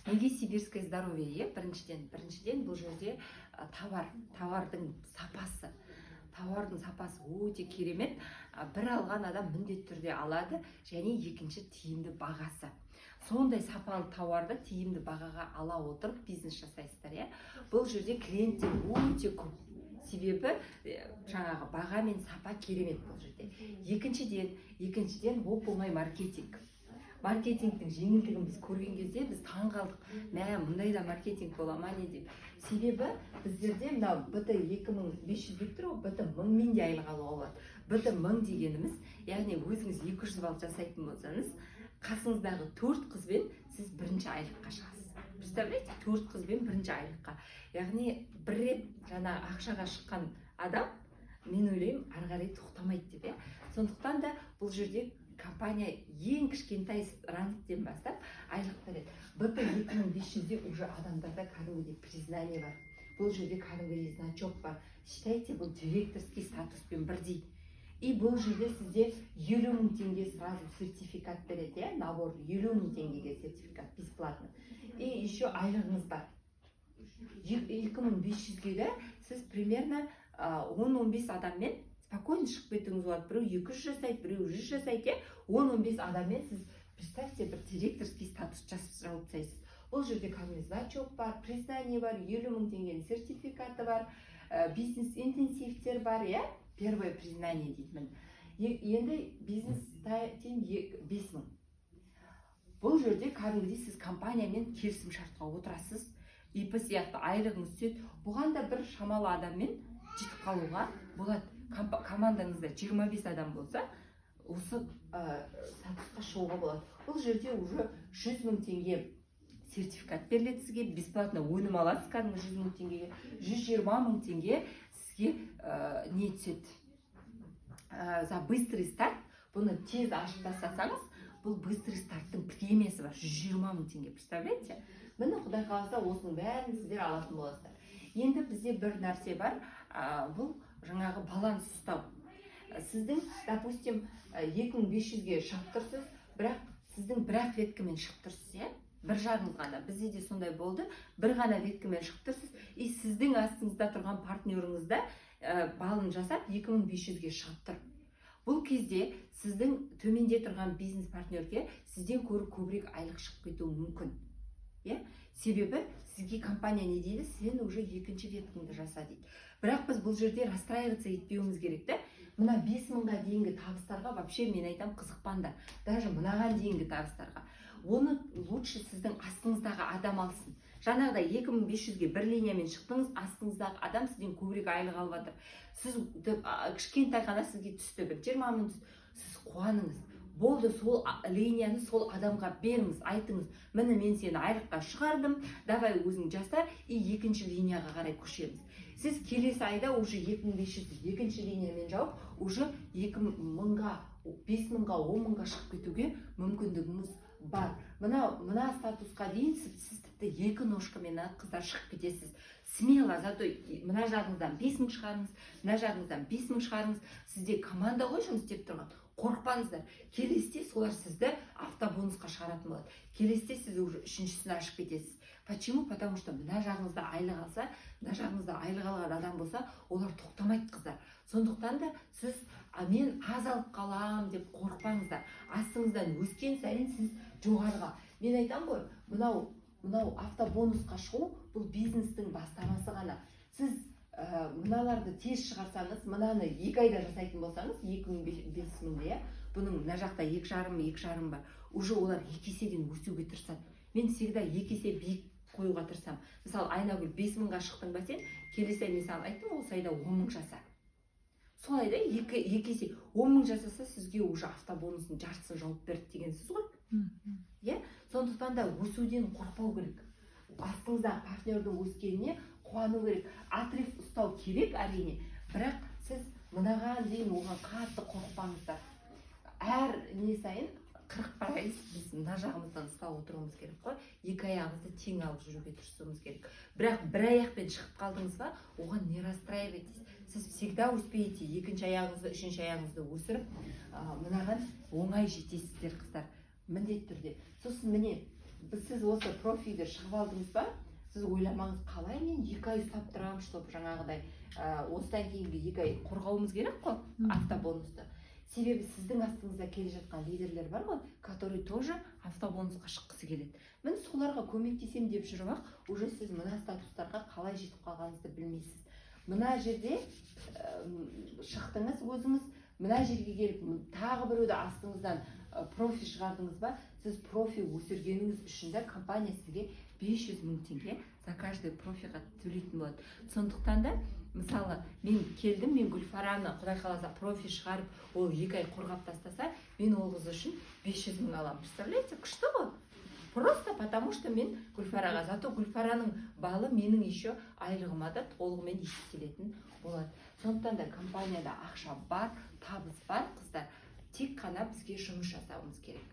Неге «Сибирское здоровье», иә? Біріншіден, бұл жерде товардың сапасы, тауардың сапасы өте керемет. Бір алған адам міндетті түрде алады. Және екінші, тиімді бағасы. Сондай сапалы тауарды тиімді бағаға ала отырып, бизнес жасайсыздар, иә. Бұл жерде клиенттер өте көп, себебі жаңағы баға мен сапа керемет бұл жерде. Екіншіден, оп оңай маркетинг. Маркетингтің жеңілдігін біз көрген кезде, біз таң қалдық: мә, мұндай да маркетинг бола ма, не деп. Себебі біздерде мынау БТ 2500 деп тұр ғой, БТ 1000-мен де айлық алуға болады. БТ 1000 дегеніміз, яғни өзіңіз 200 балл жасайтын болсаңыз, қасыңыздағы төрт қызбен сіз бірінші айлыққа шығасыз. Представляете, төрт қызбен бірінші айлыққа. Яғни бір рет жаңа ақшаға шыққан адам, мен ойлаймын, ары қарай тоқтамайды деп, иә. Сондықтан да бұл жерде компания ең кішкентай рангтен бастап айлық береді. БТ 2500-де уже адамдарда кәдімгідей признание бар, бұл жерде кәдімгідей значок бар. Считайте, бұл директорский статуспен бірдей. И бұл жерде сізде 50 000 теңге сразу сертификат береді, иә, набор 50 000 теңгеге сертификат бесплатно. И еще айлығыңыз бар. 2500-ге де сіз примерно 10-15 адаммен спокойно шығып кетуіңіз болады. Біреу 200 жасайды, біреу 100 жасайды, иә. 10-15 адаммен сіз, представьте, бір директорский статус жауып тастайсыз. Бұл жерде кәдімгі значок бар, признание бар, 50 000 теңгенің сертификаты бар, бизнес интенсивтер бар, иә. Первое признание дейді, міне. Енді бизнес тим 5000. Бұл жерде кәдімгідей сіз компаниямен келісім шартқа отырасыз, ИП сияқты айлығыңыз түседі. Бұған да бір шамалы адаммен жетіп қалуға болады. Командаңызда 25 адам болса, осы статусқа шығуға болады. Бұл жерде уже 100 мың теңге сертификат беріледі сізге, бесплатно өнім аласыз кәдімгі 100 мың теңгеге. 120 мың теңге сізге не түседі за быстрый старт. Бұны тез ашып тастасаңыз, бұл быстрый старттың премиясы бар, 120 мың теңге, представляете? Міне, құдай қаласа, осының бәрін сіздер алатын боласыздар. Енді бізде бір нәрсе бар, бұл жаңағы баланс ұстау. Сіздің, допустим, 2500-ге шығып тұрсыз, бірақ сіздің бір ақ веткамен шығып тұрсыз, иә, бір жағыңыз ғана. Бізде де сондай болды, бір ғана веткамен шығып тұрсыз. И сіздің астыңызда тұрған партнеріңіз да балын жасап, 2500-ге шығып тұр. Бұл кезде сіздің төменде тұрған бизнес партнерге сізден көрі көбірек айлық шығып кетуі мүмкін, иә. Себебі сізге компания не дейді? «Сен уже екінші веткаңды жаса», – дейді. Бірақ біз бұл жерде расстраиваться етпеуіміз керек та. Мына 5000-ға дейінгі табыстарға вообще, мен айтамын, қызықпаңдар. Даже мынаған дейінгі табыстарға, оны лучше сіздің астыңыздағы адам алсын. Жаңағыдай 2500-ге бір линиямен шықтыңыз, астыңыздағы адам сізден көбірек айлық алып жатыр. Сіз кішкентай ғана сізге түсті, бір 20 000 түсті, сіз қуаныңыз, болды. Сол линияны сол адамға беріңіз, айтыңыз: «Міне, мен сені айлыққа шығардым, давай, өзің жаса». И екінші линияға қарай көшеміз. Сіз келесі айда уже 2500 екінші линиямен жауып, уже 2000-ға, 5000-ға, 10 000-ға шығып кетуге мүмкіндігіңіз бар. Мына статусқа дейін сіз тіпті екі ножкамен ақ, қыздар, шығып кетесіз смело. Зато мына жағыңыздан 5000 шығарыңыз, мына жағыңыздан 5000 шығарыңыз, сізде команда ғой жұмыс істеп тұрған. Қорықпаңыздар, келесіде солар сізді автобонусқа шығаратын болады. Келесіде сіз уже үшіншісін ашып кетесіз. Почему? Потому что мына жағыңызда айлық алса, мына жағыңызда айлық алған адам болса, олар тоқтамайды, қыздар. Сондықтан да сіз «а мен аз алып қалам» деп қорықпаңыздар. Астыңыздан өскен сайын сіз жоғарыға. Мен айтамын ғой, мынау автобонусқа шығу – бұл бизнестің бастамасы ғана. Сіз мыналарды тез шығарсаңыз, мынаны 2 айда жасайтын болсаңыз, 2000, 5000-ді, иә, бұның мына жақта 2,5, 2,5 бар. Уже олар екі еседен өсуге тырысады. Мен всегда екі есе биік қоюға тырысамын. Мысалы, Айнагүл, 5000-ға шықтың ба сен? Келесі ай, мен саған айттым ғой, осы айда 10 000 жаса. Сол айда екі есе 10 000 жасаса, сізге уже автобонустың жартысын жауып берді деген сөз ғой, иә. Сондықтан да өсуден қорықпау керек, астыңыздағы партнердің өскеніне қуану керек. Отрыв ұстау керек, әрине, бірақ сіз мынаған дейін оған қатты қорықпаңыздар. Әр не сайын 40% біз мына жағымыздан ұстап отыруымыз керек қой, екі аяғымызды тең алып жүруге тырысуымыз керек. Бірақ бір аяқпен шығып қалдыңыз ба, оған не расстраивайтесь, сіз всегда успеете екінші аяғыңызды, үшінші аяғыңызды өсіріп, мынаған оңай жетесіздер, қыздар, міндетті түрде. Сосын, міне, Сіз осы профиді шығып алдыңыз ба, сіз ойламаңыз: қалай мен 2 ай ұстап тұрамын, чтобы жаңағыдай осыдан кейінгі 2 ай қорғауымыз керек қой автобонусты. Себебі сіздің астыңызда келе жатқан лидерлер бар ғой, который тоже автобонусқа шыққысы келеді. Міне, соларға көмектесемін деп жүріп ақ, уже сіз мына статустарға қалай жетіп қалғаныңызды білмейсіз. Мына жерде шықтыңыз өзіңіз, мына жерге келіп, тағы біреуді астыңыздан профи шығардыңыз ба, сіз профи өсіргеніңіз үшін де компания сізге 500 мың теңге за каждый профиға төлейтін болады. Сондықтан да, мысалы, мен келдім, мен Гүлфараны, құдай қаласа, профи шығарып, ол 2 ай қорғап тастаса, мен ол қыз үшін 500 мың аламын. Представляете, күшті ғой? Просто потому что мен Гүлфараға, зато Гүлфараның балы менің еще айлығыма да толығымен есептелетін болады. Сондықтан да компанияда ақша бар, табыс бар, қыздар, тек қана бізге жұмыс жасауымыз керек.